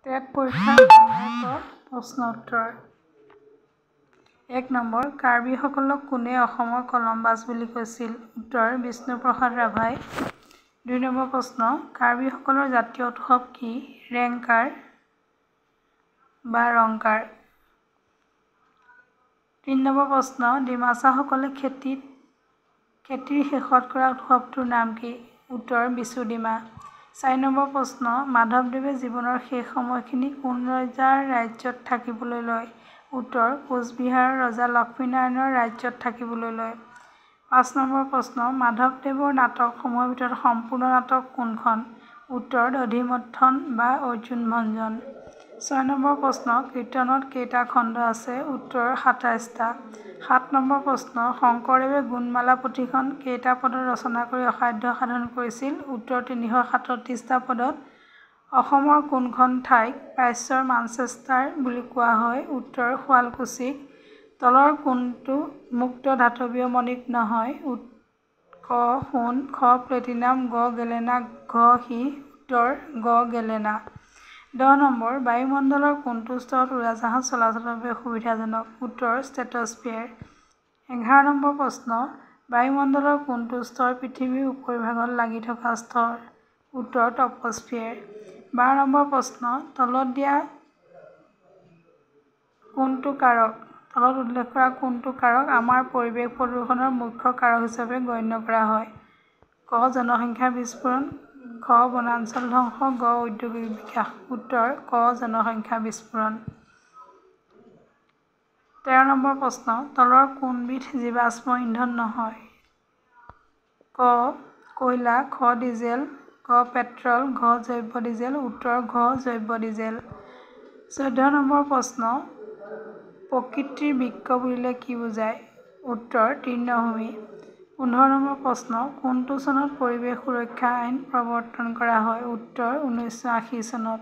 TET পৰীক্ষাৰ সম্ভাৱ্য প্ৰশ্ন উত্তৰ। 1 নম্বৰ, কাৰ্বিসকলক কোনে অসমৰ কলম্বাছ বুলি কৈছিল? উত্তৰ, বিষ্ণুপ্ৰসাদ ৰাভাই। 2 নম্বৰ প্ৰশ্ন, কাৰ্বিসকলৰ জাতীয় উৎসৱ কি? ৰেংকাৰ বা ৰংকাৰ। 3 নম্বৰ প্ৰশ্ন, ডিমাছাসকলে খেতিৰ শেষত কৰা উৎসৱটোৰ নাম কি? উত্তৰ, বিচুডিমা। 4 নম্বৰ প্ৰশ্ন, মাধৱদেৱে জীৱনৰ শেষ সময়খিনি কোন ৰজাৰ ৰাজ্যত থাকিবলৈ লয়? উত্তৰ, কোচবিহাৰৰ ৰজা লক্ষ্মীনাৰায়ণৰ ৰাজ্যত থাকিবলৈ লয়। 5 নম্বৰ প্ৰশ্ন, মাধৱদেৱৰ নাটকসমূহৰ ভিতৰত সম্পূৰ্ণ নাটক কোনখন? উত্তৰ, দধিমথন বা অৰ্জুন ভঞ্জন। 6 নম্বৰ প্ৰশ্ন, কীৰ্তনত কেইটা খণ্ড আছে? উত্তৰ, 27টা। 7 নম্বৰ প্ৰশ্ন, শংকৰদেৱে গুণমালা পুথিখন কেইটা পদত ৰচনা কৰি অসাধ্য সাধন কৰিছিল? উত্তৰ, 337টা পদত। অসমৰ কোনখন ঠাইক প্ৰাচ্যৰ মানচেষ্টাৰ বুলি কোৱা হয়? উত্তৰ, শুৱালকুছিক। তলৰ কোনটো মুক্ত ধাতৱীয় মণিক নহয়? ক সোণ, খ প্লেটিনাম, গ গেলেনা, ঘ সীহ। উত্তৰ, গ গেলেনা। 10 নম্বৰ, বায়ুমণ্ডলৰ কোনটো স্তৰত উৰাজাহাজ চলাচলৰ বাবে সুবিধাজনক? উত্তৰ, ষ্ট্ৰেটস্ফিয়েৰ। 11 নম্বৰ প্ৰশ্ন, বায়ুমণ্ডলৰ কোনটো স্তৰ পৃথিৱীৰ উপৰিভাগত লাগি থকা স্তৰ? উত্তৰ, ট্ৰপস্ফিয়েৰ। 12 নম্বৰ প্ৰশ্ন, তলত দিয়া কোনটো কাৰক তলত উল্লেখ কৰা কোনটো কাৰক আমাৰ পৰিৱেশ প্ৰদূষণৰ মুখ্য কাৰক হিচাপে গণ্য কৰা হয়? ক জনসংখ্যা বিস্ফোৰণ, খ বনাঞ্চল ধ্বংস, গ ঔদ্যোগিক বিকাশ। উত্তৰ, ক জনসংখ্যা বিস্ফোৰণ। 13 নম্বৰ প্ৰশ্ন, তলৰ কোনবিধ জীৱাশ্ম ইন্ধন নহয়? ক কয়লা, খ ডিজেল, গ পেট্ৰল, ঘ জৈৱ ডিজেল। উত্তৰ, ঘ জৈৱ ডিজেল। 14 নম্বৰ প্ৰশ্ন, প্ৰকৃতিৰ বৃক্ক বুলিলে কি বুজায়? উত্তৰ, তৃণভূমি। 15 নম্বৰ প্ৰশ্ন, কোনটো চনত পৰিৱেশ সুৰক্ষা আইন প্ৰৱৰ্তন কৰা হয়? উত্তৰ, 1980 চনত।